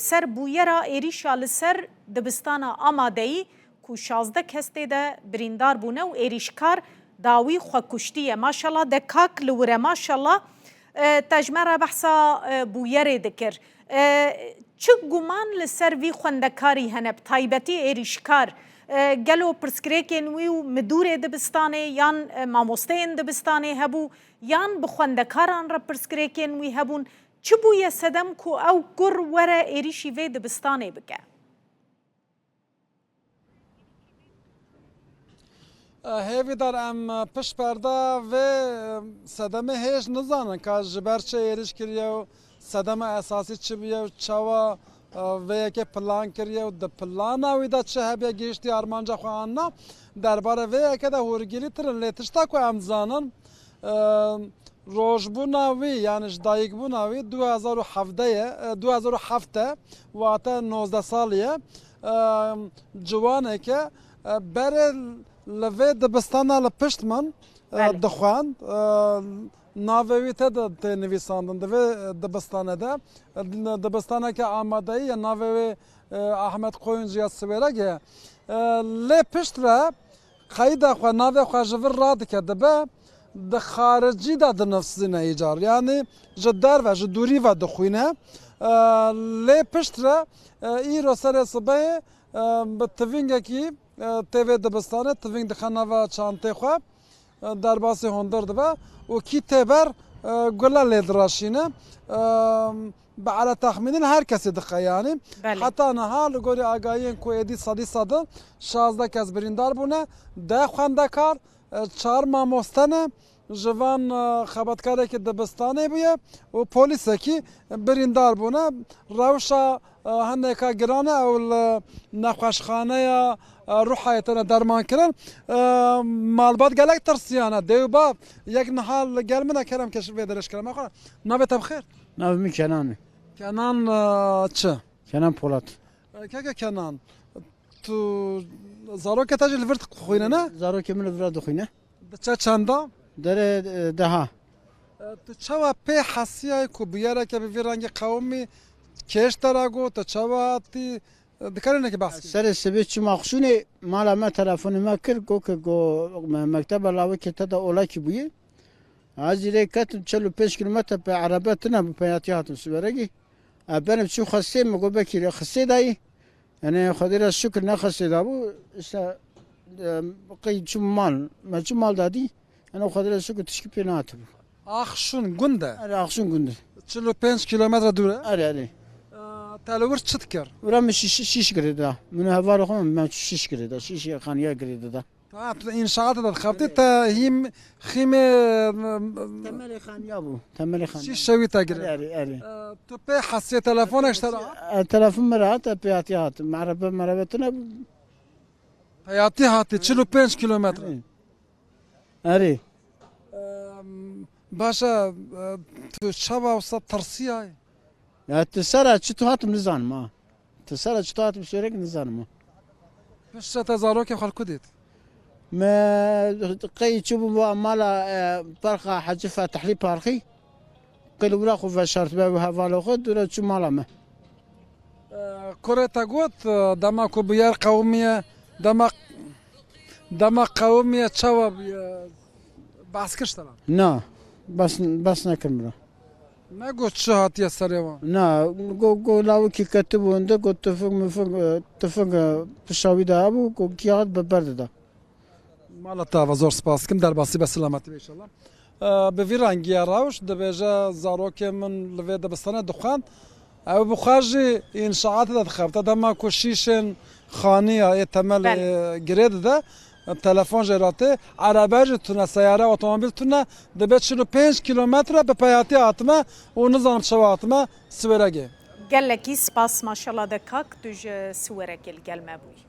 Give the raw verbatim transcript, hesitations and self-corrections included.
ser bûyera êrîşa li ser dibistana Amadeyî ku şazdeh kes tê de birîndar bûne û êrîşkar dawî xwekuştî ye. Maşallah, de kak li wir e, maşallah. E, te ji me re behsa, e, bûyerê dikir. E, çi guman li ser vî xwendekarî hene, bi taybetî êrîşkar? E, gelo pirsgirêkên wî û midûrê dibistanê yan, e, mamosteyên dibistanê hebû, yan bi xwendekaran re pirsgirêkên wî hebûn? Çi bûye sedem ku ew kur were êrîşî vê dibistanê bike? Hêvîdar em pişt perda vê sedemê hêj nizanin ka ji ber çi êrîş kiriye û sedema esasî çi bûye û çawa vê yekê plan kiriye û di plana wî de çi hebiye gihiştiye armanca xwe an na. Derbarê vê yekê de hûrgilîtir in, lê tişta ku em zanin, Rojbûna wî, yani ji dayikbûna wî du hezar û hevdeh ye, e, du hezar û heft e, wate nozdeh salî ye. E, ciwaneke, e, berê li vê dibistana li pişt min, e, Belê. dixwend. E, navê wî tê de tê nivîsandin di vê dibistane de. E, dibistaneke amadeyî ye, navê wê, e, Ahmet Koyuncu ya Siwêreg ye. E, lê piştre Qeyda xwe, navê xwe ji vir radike dibe, di xaricî de dinivsîne îcar. Yanî ji derve, ji dûrî ve dixwîne. E, lê piştre, e, îro serê sibehê, e, bi tivîngekî, e, tê vê dibistanê, tivîng dixe nava çantê xwe, e, derbasî hundir dibe û kî tê ber, e, gule lê diraşîne. E, Bi ala texmînin her kesê dixe yanî. Belê. Heta niha li gorî agahiyên ku êdî sedî sed in, şazdeh kes birîndar bûne, deh xwendekar, e, çar mamoste ne, ji van, e, xebatkarekî dibistanê bûye û polîsekî birîndar bûne. Rewşa, e, hineka giran e, ew li nexweşxaneya, e, Ruhayê têne derman kirin. E, malbat gelek tirsiyane. Dê û bav, yek niha li gel min e, kerem ke ji vê dirêj kerema xwe. Navê te bi xêr? Navê min Kenan e. Kenan, e, çi? Kenan Polat. E, keke Kenan, tu zarokê te jî li vir dixwîne, ne? Zarokê min li vir dixwîne. Diçe çenda? Derê, e, deha. E, tu çawa pê hesiyayî ku bûyereke bi vî rengî qewimî kêş te re got, tu çawa hatî, e, dikarî hinekî behs kî? Serê sibê çûma xişûnê, mala me telefonê me kir, got ke, got, me-, mekteba lawikê te de olekî bûye. Ez îrê ketim çil û pênc kîlometre pê erebe tune bû, peyatî hatim Siweregî. Ez benim çû xestê, min got belkî lê xestê dayî. Yanî Xwedê re şukir ne xestê dabû. Îşte, e, qey çû mal, me çû mal dadî. Yanî Xwedê re şukir tişkî pê nehatibû. Axşun gund e? Erê, Axşun gund e. Çil û pênc kîlometre dûr e? Erê, erê. E, te li wir çi dikir? Wira min şîş, şîş girê da. Min û hevalê xwe min, me şîş girê da. Şîş ya xaniya girê da. Ha, tu înşaatê de dixebitî, te hîm, xîmê, Temelê xaniya bû. Temelê xaniya. Şîş şewî te girê. Erê, erê, erê. E, tu pê hesiyê telefonek ji te re hat? E, telefon min re hat, e, peyatî hat. Merebe, merebe tune bû. Peyatî hatî, çil û pênc kîlometre. Erê. Erê. E, baş e, e, tu çawa wisa tirsiyayî? Ya tu sera çi tu hatim nizanim ha. Tu sera çi tu hatim Siwerek nizanim ha. Piştre te zarokê xwe li ku dît? Me qey çûbû bo mala, e, parka Hecî Fetihlî Parkî. Qey li wira xwe veşartibe û hevalê xwe dûre çû mala me. E, kurê te got, e, dema ku bûyer qewimiye, dema, dema qewimiye çawa bûye? Behs kir ji te re? Na, behs, behs nekir min re. Negot çi hatiye serê wan? Na, go, go lawikî ketibû hinde, go tifik mifik, e, tifik, e, pişa wî de hebû, go kî hat bi ber dida. Mala te ava, zor spas dikim, derbasî be, silametî be înşallah. E, bi vî rengî ye rewş, dibêje zarokê min li vê dibistanê dixwend. Ew bi xwe jî înşaatê de dixebite. Dema ku şîşên xaniya ê temelê Belê. girê dide, telefon jê re tê. Erebe jî tune, seyare, otomobîl tune, dibe çil û pênc kîlometre bi peyatî hatime û nizanim çawa hatime Siwêregê. Gelekî spas, maşallah de kak, tu ji Siwerekê li gel me bûyî.